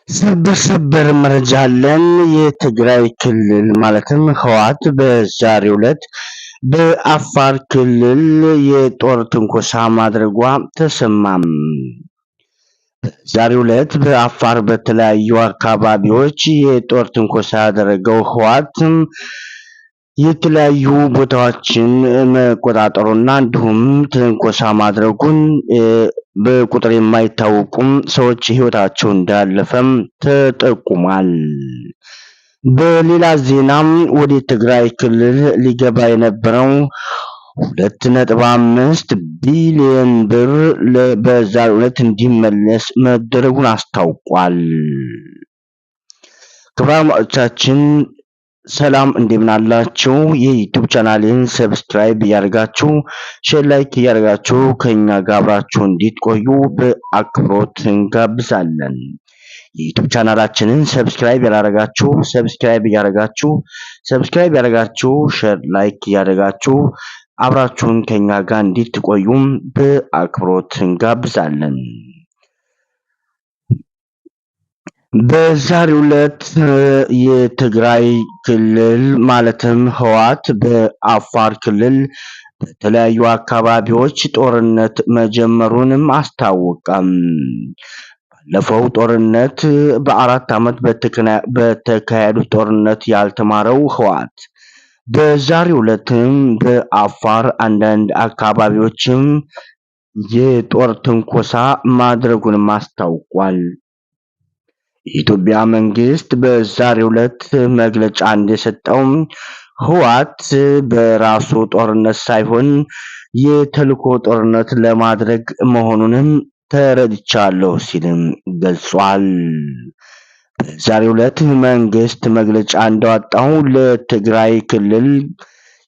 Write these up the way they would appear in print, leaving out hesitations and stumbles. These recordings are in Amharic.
ሰበር ሰበር መረጃ አለን። የትግራይ ክልል ማለትም ህወሓት በዛሬው ዕለት በአፋር ክልል የጦር ትንኮሳ ማድረጓ ተሰማም። በዛሬው ዕለት በአፋር በተለያዩ አካባቢዎች የጦር ትንኮሳ ያደረገው ህወሓት የተለያዩ ቦታዎችን መቆጣጠሩና እንዲሁም ትንኮሳ ማድረጉን በቁጥር የማይታወቁም ሰዎች ህይወታቸው እንዳለፈም ተጠቁሟል። በሌላ ዜናም ወደ ትግራይ ክልል ሊገባ የነበረው 2.5 ቢሊዮን ብር በዛሬው ዕለት እንዲመለስ መደረጉን አስታውቋል። ክቡራን አድማጮቻችን፣ ሰላም፣ እንደምን አላችሁ? የ YouTube ቻናሌን subscribe እያደረጋችሁ፣ share፣ like እያደረጋችሁ ከኛ ጋር አብራችሁ እንድትቆዩ በአክብሮት እንጋብዛለን። የ YouTube ቻናላችንን subscribe ያላረጋችሁ subscribe እያደረጋችሁ፣ subscribe ያደረጋችሁ share፣ like እያደረጋችሁ አብራችሁን ከኛ ጋር እንድትቆዩም በአክብሮት እንጋብዛለን። በዛሬው ዕለት የትግራይ ክልል ማለትም ህወሓት በአፋር ክልል በተለያዩ አካባቢዎች ጦርነት መጀመሩንም አስታወቀም። ባለፈው ጦርነት በ4 ዓመት በተካሄዱት ጦርነት ያልተማረው ህወሓት በዛሬው ዕለትም በአፋር አንዳንድ አካባቢዎችም የጦር ትንኮሳ ማድረጉንም አስታውቋል። የኢትዮጵያ መንግስት በዛሬው ዕለት መግለጫ እንደሰጠው ህወሓት በራሱ ጦርነት ሳይሆን የተልዕኮ ጦርነት ለማድረግ መሆኑንም ተረድቻለሁ ሲልም ገልጿል። በዛሬው ዕለት መንግስት መግለጫ እንዳወጣው ለትግራይ ክልል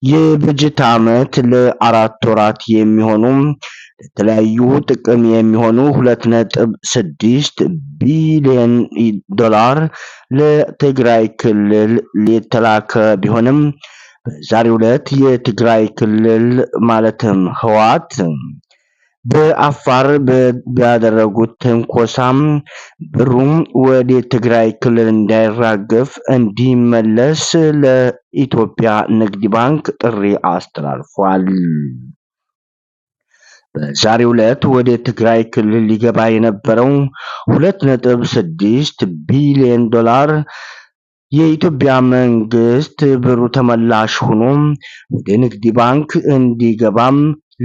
የበጀት ዓመት ለ4 ወራት የሚሆኑ ለተለያዩ ጥቅም የሚሆኑ 2.6 ቢሊዮን ዶላር ለትግራይ ክልል የተላከ ቢሆንም በዛሬው ዕለት የትግራይ ክልል ማለትም ህወሓት በአፋር ባደረጉት ትንኮሳም ብሩም ወደ ትግራይ ክልል እንዳይራገፍ እንዲመለስ ለኢትዮጵያ ንግድ ባንክ ጥሪ አስተላልፏል። በዛሬው ዕለት ወደ ትግራይ ክልል ሊገባ የነበረው 2.6 ቢሊዮን ዶላር የኢትዮጵያ መንግስት ብሩ ተመላሽ ሆኖ ወደ ንግድ ባንክ እንዲገባም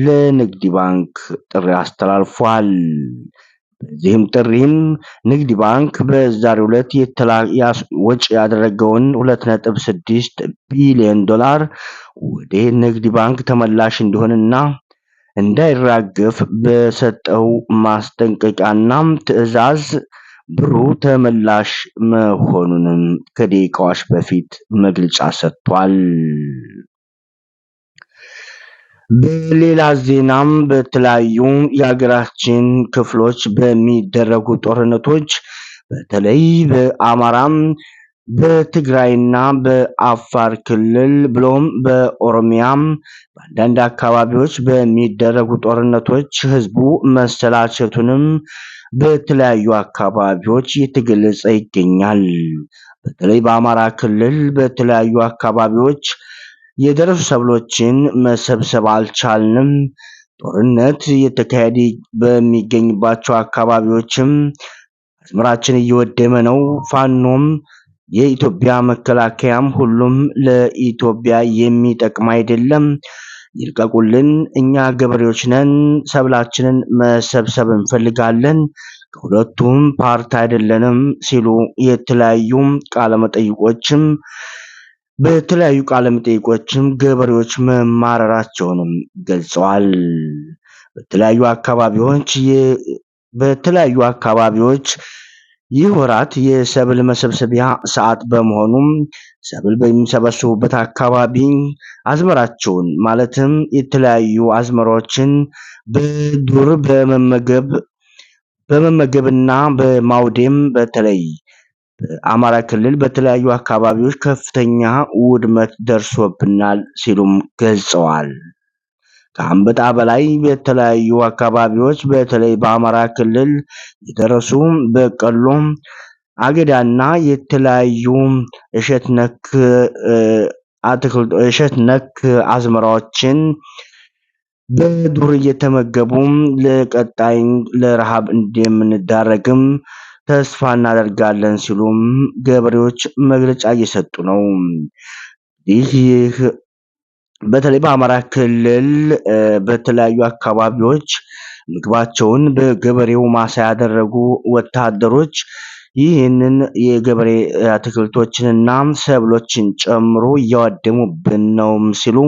ለንግድ ባንክ ጥሪ አስተላልፏል። በዚህም ጥሪም ንግድ ባንክ በዛሬው ዕለት ወጪ ያደረገውን 2.6 ቢሊዮን ዶላር ወደ ንግድ ባንክ ተመላሽ እንዲሆንና እንዳይራገፍ በሰጠው ማስጠንቀቂያና ትዕዛዝ ብሩ ተመላሽ መሆኑንም ከደቂቃዎች በፊት መግለጫ ሰጥቷል። በሌላ ዜናም በተለያዩ የሀገራችን ክፍሎች በሚደረጉ ጦርነቶች በተለይ በአማራም በትግራይና በአፋር ክልል ብሎም በኦሮሚያም በአንዳንድ አካባቢዎች በሚደረጉ ጦርነቶች ህዝቡ መሰላቸቱንም በተለያዩ አካባቢዎች እየተገለጸ ይገኛል። በተለይ በአማራ ክልል በተለያዩ አካባቢዎች የደረሱ ሰብሎችን መሰብሰብ አልቻልንም። ጦርነት እየተካሄደ በሚገኝባቸው አካባቢዎችም አዝመራችን እየወደመ ነው። ፋኖም የኢትዮጵያ መከላከያም ሁሉም ለኢትዮጵያ የሚጠቅም አይደለም። ይልቀቁልን፣ እኛ ገበሬዎች ነን፣ ሰብላችንን መሰብሰብ እንፈልጋለን፣ ከሁለቱም ፓርት አይደለንም ሲሉ የተለያዩ ቃለመጠይቆችም በተለያዩ ቃለመጠይቆችም ገበሬዎች መማረራቸውንም ገልጸዋል። በተለያዩ አካባቢዎች በተለያዩ አካባቢዎች ይህ ወራት የሰብል መሰብሰቢያ ሰዓት በመሆኑም ሰብል በሚሰበስቡበት አካባቢ አዝመራቸውን ማለትም የተለያዩ አዝመራዎችን በዱር በመመገብና በማውደም በተለይ በአማራ ክልል በተለያዩ አካባቢዎች ከፍተኛ ውድመት ደርሶብናል ሲሉም ገልጸዋል። ከአንበጣ በላይ በተለያዩ አካባቢዎች በተለይ በአማራ ክልል የደረሱ በቆሎ፣ አገዳና የተለያዩ እሸት ነክ እሸት ነክ አዝመራዎችን በዱር እየተመገቡ ለቀጣይ ለረሃብ እንደምንዳረግም ተስፋ እናደርጋለን ሲሉም ገበሬዎች መግለጫ እየሰጡ ነው። ይህ በተለይ በአማራ ክልል በተለያዩ አካባቢዎች ምግባቸውን በገበሬው ማሳ ያደረጉ ወታደሮች ይህንን የገበሬ አትክልቶችንና ሰብሎችን ጨምሮ እያወደሙብን ነው ሲሉ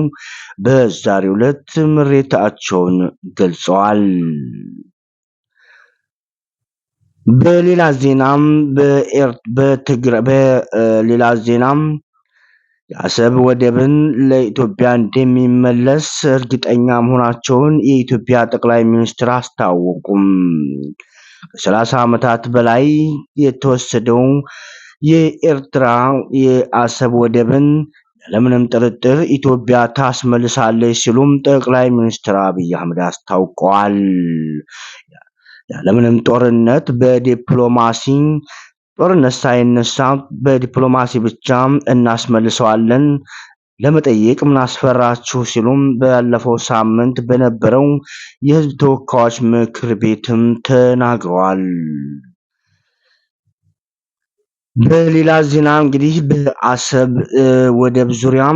በዛሬው ዕለት ምሬታቸውን ገልጸዋል። በሌላ ዜናም በሌላ ዜናም የአሰብ ወደብን ለኢትዮጵያ እንደሚመለስ እርግጠኛ መሆናቸውን የኢትዮጵያ ጠቅላይ ሚኒስትር አስታወቁም። ከ30 ዓመታት በላይ የተወሰደው የኤርትራ የአሰብ ወደብን ያለምንም ጥርጥር ኢትዮጵያ ታስመልሳለች ሲሉም ጠቅላይ ሚኒስትር አብይ አህመድ አስታውቀዋል። ያለምንም ጦርነት በዲፕሎማሲ ጦርነት ሳይነሳ በዲፕሎማሲ ብቻ እናስመልሰዋለን፣ ለመጠየቅ ምን አስፈራችሁ ሲሉም ባለፈው ሳምንት በነበረው የሕዝብ ተወካዮች ምክር ቤትም ተናግረዋል። በሌላ ዜና እንግዲህ በአሰብ ወደብ ዙሪያ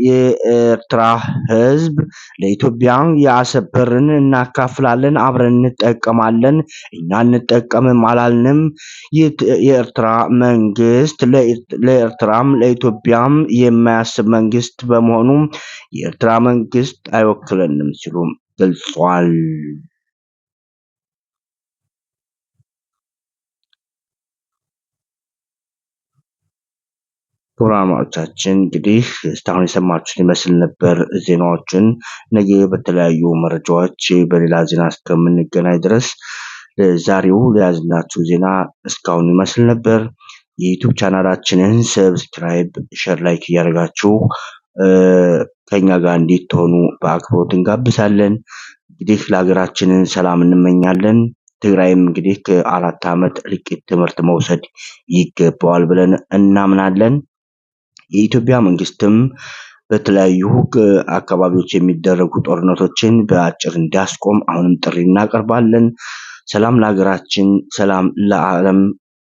የኤርትራ ሕዝብ ለኢትዮጵያ የአሰብ በርን እናካፍላለን፣ አብረን እንጠቀማለን፣ እኛ እንጠቀምም አላልንም። የኤርትራ መንግስት ለኤርትራም ለኢትዮጵያም የማያስብ መንግስት በመሆኑ የኤርትራ መንግስት አይወክለንም ሲሉ ገልጿል። ክቡራን አድማጮቻችን እንግዲህ እስካሁን የሰማችሁት ይመስል ነበር ዜናዎችን። ነገ በተለያዩ መረጃዎች በሌላ ዜና እስከምንገናኝ ድረስ ለዛሬው የያዝናችሁ ዜና እስካሁን ይመስል ነበር። የዩቱብ ቻናላችንን subscribe፣ share፣ like እያደረጋችሁ ከኛ ጋር እንድትሆኑ በአክብሮት እንጋብዛለን። እንግዲህ ለሀገራችንን ሰላም እንመኛለን። ትግራይም እንግዲህ ከ4 ዓመት እልቂት ትምህርት መውሰድ ይገባዋል ብለን እናምናለን። የኢትዮጵያ መንግስትም በተለያዩ አካባቢዎች የሚደረጉ ጦርነቶችን በአጭር እንዲያስቆም አሁንም ጥሪ እናቀርባለን። ሰላም ለሀገራችን፣ ሰላም ለዓለም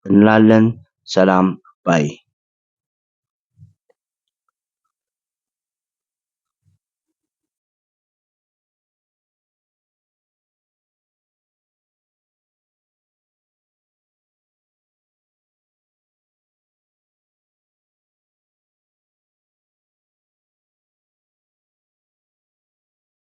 እንላለን። ሰላም bye።